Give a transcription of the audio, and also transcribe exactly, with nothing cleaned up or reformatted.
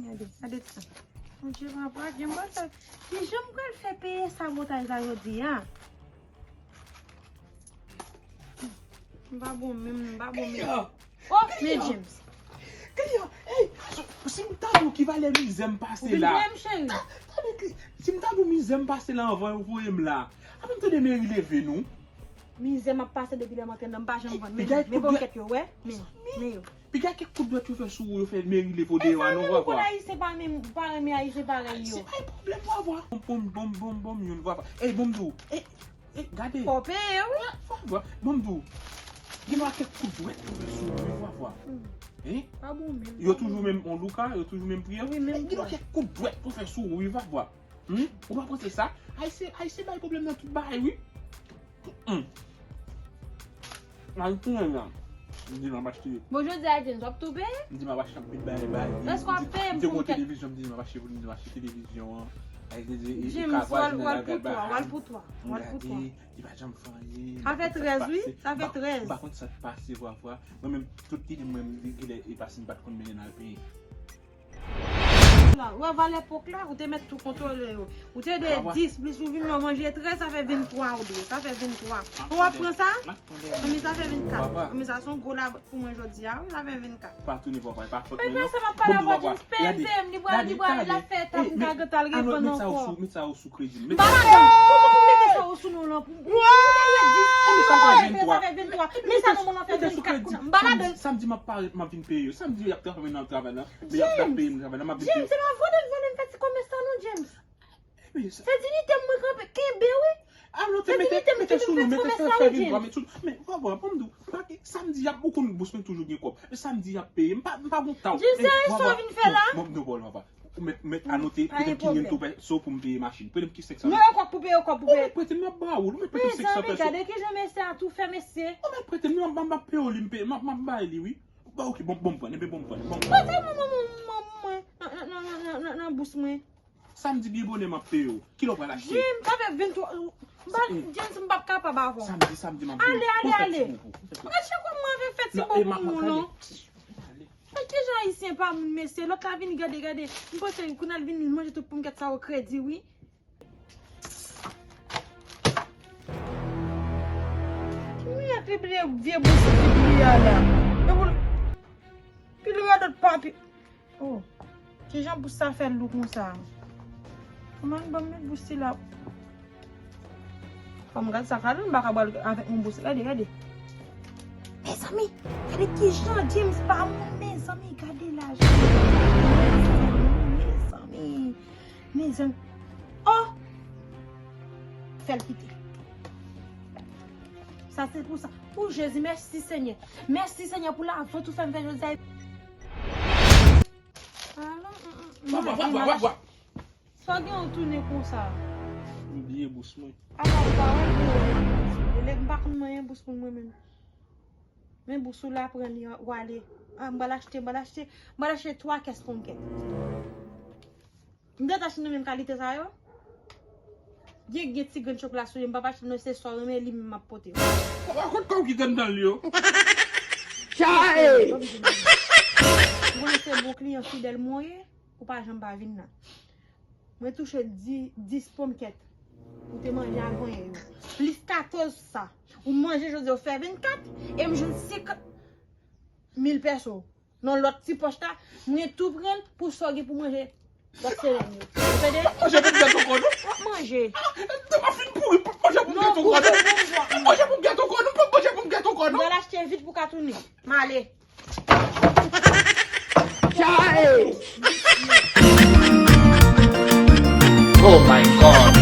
Gade, gade sa. Bondye papa, Dye m pral fè. Kijan m pral fè peye sabotaj la jodi a? M pa bon menm, m pa bon menm. Oh, men James. Gade, hey, si m ta di w ki valè mizè m pase la. Ou vin menm, cheri? Tande, si m ta di w mizè m pase la anvan yo voye m la. Avan m tande meri leve nou. Mizè m ap pase depi lè m antre nan, m pa janm vann. Men, men pokèt yo, wè. Men, men yo. Piga kèk kout dwèt yo fè sou ou, yo fè meri leve w deyò a, non, vwavwa. Ayisyen pa menm, pa renmen Ayisyen parèy yo. Ayisyen pa gen pwoblèm, vwavwa. Bon, bon, bon, bon, bon, youn, vwavwa. Ey, bon, m di w. Ey, ey, gade. Fò w peye, wi. Vwavwa. Bon, m di w. Gen dwa kèk kout dwèt yo fè sou ou, wi, vwavwa. Hein? Pa bon menm. Yo toujou menm, on louka, yo toujou menm priyè. Wi, menm priyè. Gen dwa kèk kout dwèt yo fè sou ou, wi, vwavwa. Hmm? Ou pa panse sa? Ayisyen, Ayisyen bay pwoblèm nan tout bagay, wi. Hmm. Nan tounen la. M di m ap achte. Bon, jodi a, James, w ap tou peye? M di m ap achte anpil bagay, bagay. Èske w ap peye m pou m kèt? M te gon televizyon, m di m ap achte pou li, m di m ap achte televizyon an. Ay, di, di, James, w al, w al pou twa, w al pou twa, w al pou twa. Li pa janm fè anyen. Sa fè trèz, wi. Sa fè trèz. M pa konn sa k pase, vwavwa. Mwen menm, tout ide mwen, m di, genlè, e pase m pa t konn mennen l al peye. Ou wè valè pòk la, ou te mèt tou kontwole yo. Ou te dwe dis, plis ou vin la manje trèz, sa fè venntwa ou dwe. Sa fè venntwa. Ou ap pran sa? Anben sa fè vennkat. Anben sa se yon gwo labòt pou mwen jodi a, wi, sa fè vennkat. Pa tounen, papa, e pa fòt mwen, non. Sa m ap pale avè w, James, peye m, peye m, li pral, li pral, l ap fè etap, m pa gentan reponn ankò. Met sa yo sou kredi m. M pa ladan. Kòman pou m mete sa yo sou non lan? Pou, pou, pou mwen, sa fè venntwa. Men sa non, mwen fè vennkat. M pa ladan. Samdi, m ap parèt, m ap vin peye yo. Samdi, y ap travay nan travay la. Men y ap, y ap peye m travay la, m ap vin peye yo. James, se pa vòlè, vòlè m fè ti komès la non, James. Se diyite m mwen kanpe, kenbe, wi. Alò, te mete, mete sou nou, mete fè, fè venntwa, met sou nou. Men, vwavwa, ban m di w, pa gen, samdi, y ap, ou konn bous mwen toujou gen kòb. Men samdi, y ap peye. M pa, m pa gon taw. James, se sa w vin fè la? Bon, bon, bon, papa. Ou mèt, mèt anote, prete m kinyenn tou pèso pou m peye machin. Prete m ki senk san. Non, yon kòb pou peye, yon kòb pou peye. Ou mèt prete m, m ap ba ou. Ou mèt prete m senk san pèso. Mezanmi, gade kijan mesye a tou fè, mesye. Ou mèt prete m, m ap, m ap peye w li, m peye, m ap, m ap bay li, wi. Ba, oke, bon, bon, m pran, enben bon, m pran, bon, m pran. Prete m, mwen, mwen, mwen, mwen, nan, nan bous mwen. Samdi byen bonè m ap peye w. Kilè w pral achte? James, sa fè venntwa. James, m p ap kapab avè w. Samdi, samdi m ap vini. Ale, ale, ale. Mwen chè kòman mwen fè ti bon pou moun non. Mwen kijan ayisyen pa moun mesye, lòt la vini gade, gade. M panse kounye a l vini manje tout ponkèt sa yo kredi wi. Ki miyèt li bliye vye bous li bliye a la. Epi l radòt papi. Oh, kijan bous sa fè lou konsa? Kòman ban m met bous sila? Fò m gad sa ka lou, m pa ka bal avèk yon bous. Gade, gade. Mezanmi, gade kijan James pa moun, mezanmi, gade lajan. Mezanmi, mezanmi. Oh! Fè l kite. Sa se pou sa. Pou Jezi, mèsi Senyè. Mèsi Senyè pou lavant ou fè m fè jodi a. Alò, mm, mm, mm. Wa, wa, wa, wa, wa. Sa gen w tounen konsa? M bliye bous mwen. Apa w pa wè l pou wè. E lè m pa konn manyen bous pou mwen menm. Men bous ou la pran li w ale. Ah, m pral achte, m pral achte, m pral achte twa kès konkèt. M te achte nan menm kalite sa yo. Gen, gen ti grenn chokola sou yo, m p ap achte non, se sa w renmen, li menm m ap pote. Papa, kot kòb ki t anndan l yo? Chae! M konnen se bon kliyan fidèl mwen ye, ou pa janm pa vin la. Mwen touche di, dis ponkèt. Ou te manje avan yè yo. Plis katòz sa. Ou manje jodi, ou fè vennkat, e m jwenn senkant mil pèso. Nan lòt ti pòch la, mwen tou pran l pou sa w gen pou manje lòt semèn yo. Ou tande? Manje pou m gate w kò non. W ap manje. Ah, m ap fin pouri, manje pou m gate w kò non. Manje pou m gate w kò non, manje pou m gate w kò non. M pral achte vit pou ka tounen. M ale. Chae! Oh my God!